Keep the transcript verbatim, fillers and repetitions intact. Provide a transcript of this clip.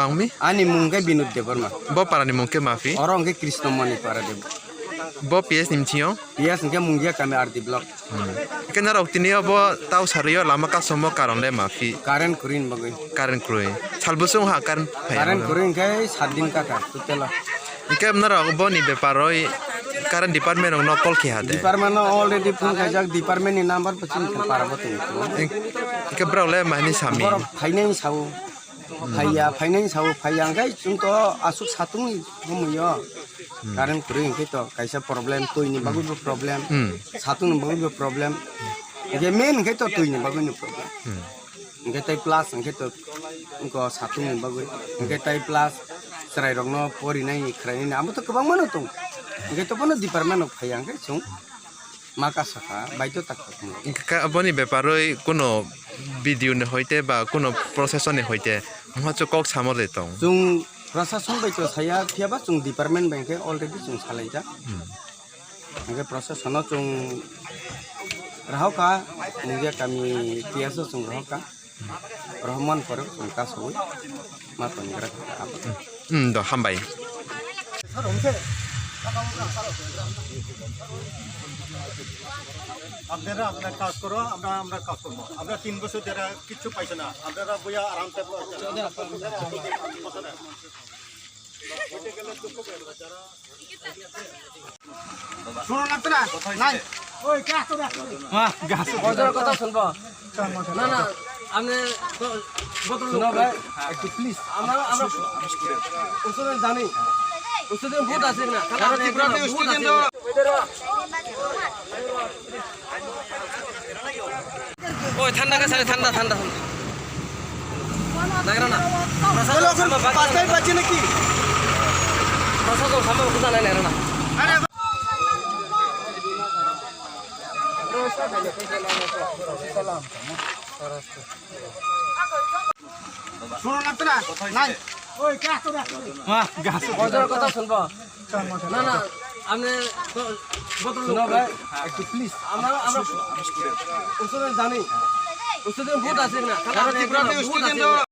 Ang mi? Ani mung khe Binod Debbarma. Bo para ni mung khe mafi? Oro hwnkhe Krishna Mani para Deb. Bo P S ni mchio? P S hwnkhe Mungia kami R D block. Hmm. Hwnkhe norok tini obo tau sarwi o lama kasomo karon le mafi? Current kwrwi ni bagwi. Current kwrwi. Sal bwswk ha current phai? Current kwrwi hwnkhe sat din kaka total o. Hwnkhe norok boni bepar oi current department rok no call khe ha de? Department no already phone khaijak, department ni number bo chini para bo tong. Hwnkhe borok le mani sami? Borok phainai sao. Hmm. Phaiya, phainai sao, phaiya hwnkhe chwng to aswk satung ni somoi o. Hmm. Current kwrwi hwnkhe to kaisa problem, twi ni bagwi bo problem, hmm, satung ni bagwi bo problem. Hwnkhe main hwnkhe to twi ni bagwi ni problem. Hmm. Hwnkhe tai plus hwnkhe to wngkha satung ni bagwi. Hwnkhe tai plus chwrai rok no porinai ni khwrainai ni amo to kwbangma no tong. Hwnkhe to bono department rok phaiya hwnkhe chwng ma kasa kha, baidhota kha. Hwnkhe ka-, aboni bepar oi kuno B D O ni hoite ba kuno procession ni hoite wngma chwng kok samo de tong? Chwng prosason bai to saya, phiya ba chwng department bai khe already chwng salaijak. Hmm. Hwnkhe prosason no chwng raho kha, Mungia kami P S o chwng raho kha. Rohman pore chwng kasawi ma tongwi gra kha. Hmm, do hambai. আপনারা আপনার কাজ করো, আমরা আমরা কাজ করবো। আমরা তিন বছর যারা কিচ্ছু পাইছে না, আপনারা বইয়া আরামসে শুনো না তো না? নাই। ওই, কে আসতো না? মা, গাছ। ওদের কথা শুনবো। না, না, আপনি তো বোতল শুনো ভাই, একটু প্লিজ। আমরা, আমরা উসুদে জানি। উসুদে ভূত আছে না? তাহলে আপনি ত্রিপুরা ভূত আছে। ওই ঠান্ডা কাছে ঠান্ডা, ঠান্ডা, ঠান্ডা। Nagra na. Prasad sama bak. পাঁচটাই বাজে নাকি? Prasad sama bak, nagra na. শুনো না তো না? নাই। ওই, কে আসতো না? মা, গাছ। ওদের কথা শুনবো। না, না, আপনি তো বোতল শুনো ভাই, একটু প্লিজ। আমরা, আমরা উসুদে জানি। উসুদে ভূত আছে না? তাহলে আপনি ত্রিপুরাতে ভূত আছে না?